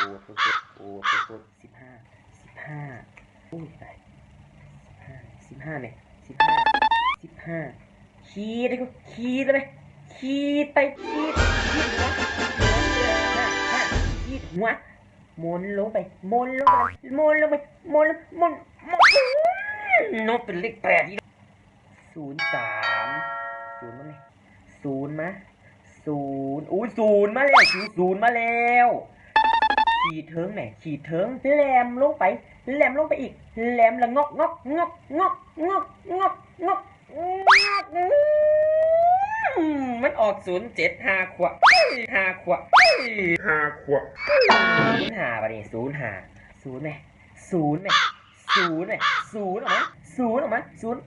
ດ ໂອດ ໂອດ ໂອດ ໂອດ ສິບຫ້າ ສິບຫ້າ ໂອ້ຍ ຕາຍ ສິບຫ້າ ສິບຫ້າແມະ ສິບຫ້າ ສິບຫ້າ ຂີດເລີຍ ຂີດເລີຍ ຂີດໄປ ຂີດ ຂີດຫົວ ຂີດຫົວ ໝູນລົງໄປ ໝູນລົງໄປ ໝູນລົງໄປ ໝູນ ໝູນ ໝູນ ອືມ ນົກເປັນເລກແປດອີກ ສູນສາມ ສູນມາແມ່ ສູນມາ ສູນ ໂອ້ຍ ສູນມາແລ້ວ ສູນມາແລ້ວ ຂີດເທິງແໝ ຂີດເທິງ ແຫຼມລົງໄປ ແຫຼມລົງໄປອີກ ແຫຼມລະງອກ ງອກ ງອກ ງອກ ອືມ ມັນອອກສູນເຈັດ ຫ້າຂວບ ຫ້າຂວບ ຫ້າຂວບ ສູນຫ້າ ບາດນີ້ ສູນຫ້າ ສູນແໝ ສູນແໝ ສູນແໝ ສູນອອກມາ ສູນອອກມາ ສູນ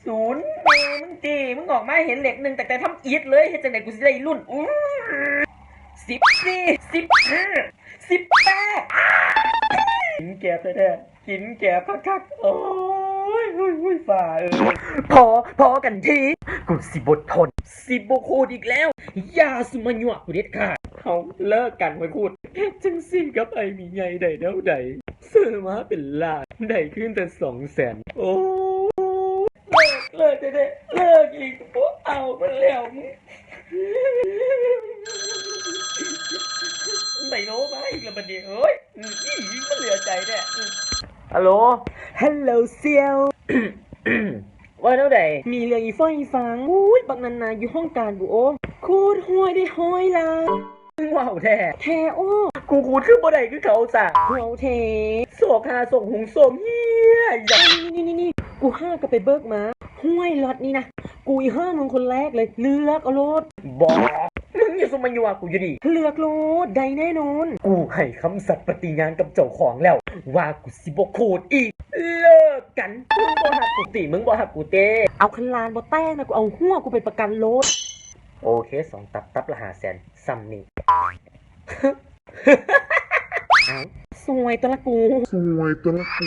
ສູນແມ່ມຶງຕິ ມຶງອອກມາເຫັນເລກໜຶ່ງຕັ້ງແຕ່ທຳອິດເລີຍ ເຮັດຈັ່ງໃດກູຊິໄດ້ລຸ້ນ ອືມ ສິບສີ່ ສິບຫ້າ ສິບແປດ ກິນແກບແທ້ໆ ກິນແກບຄັກໆ ໂອ້ຍ ອຸ້ຍ ອຸ້ຍ ຟ້າເອີຍ ພໍ ພໍກັນທີ ກູຊິບໍ່ທົນ ຊິບໍ່ຂູດອີກແລ້ວ ຢ່າສູ່ມາຍົວະກູເດັດຂາດ ເຮົາເລີກກັນ ຫ້ວຍ ຂູດ ເຮັດຈັ່ງຊີ້ກັບໄອ້ໝີໃຫຍ່ໄດ້ແນວໃດ? ຊື້ມາເປັນລ້ານ ໄດ້ຄືນແຕ່ສອງແສນ ໂອ້ຍ ເລີກ ເລີກແທ້ໆ ເລີກອີກ ບໍ່ເອົາມັນແລ້ວ ໄດໂນມາອີກແລ້ວບັດນີ້ ໂອ້ຍ ອີ່ຫຍັງມັນເຫຼືອໃຈແທ້ ອືມ ຮັລໂຫຼ ຮັລໂຫຼ ສ່ຽວ ວ່າແນວໃດ? ມີເລື່ອງອີ່ຟ້ອຍອີ່ຟັງ ໂອ້ຍ ບັກນັ້ນນະ ຢູ່ຫ້ອງການກູ ໂອ້ ຂູດຫ້ວຍໄດ້ຮ້ອຍລ້ານ ມຶງເວົ້າແທ້ ແທ້ ໂອ້ ກູຂູດຄືບໍ່ໄດ້ຄືເຂົາຊະ ເວົ້າແທ້ ສອກຫາສອກຫຸງໂຊມເຮຍ ນີ້ໆໆໆ ກູຫາກໍໄປເບີກມາ ຫ້ວຍ ລັອດນີ້ນະ ກູອີ່ເຮີ້ມຶງຄົນແລກເລີຍ ເລືອກເອົາໂລດ ບໍ່ ມຶງຢ່າສູ່ມາຍົວະກູຢູ່ດີ ເລືອກໂລດ ໄດ້ແນ່ນອນ ກູໃຫ້ຄຳສັດປະຕິຍານກັບເຈົ້າຂອງແລ້ວ ວ່າກູຊິບໍ່ຂູດອີກ ເລີກກັນ ມຶງບໍ່ຮັກກູຕິ ມຶງບໍ່ຮັກກູເຕ ເອົາ ຄັນລ້ານບໍ່ແຕກນະ ກູເອົາຫົວກູໄປປະກັນໂລດ ໂອເຄ ສອງຕັບ ຕັບລະຫ້າແສນ ສ່ຳນີ້ ເອົ້າ ສວຍຕົວລະກູ ສວຍຕົວລະກູ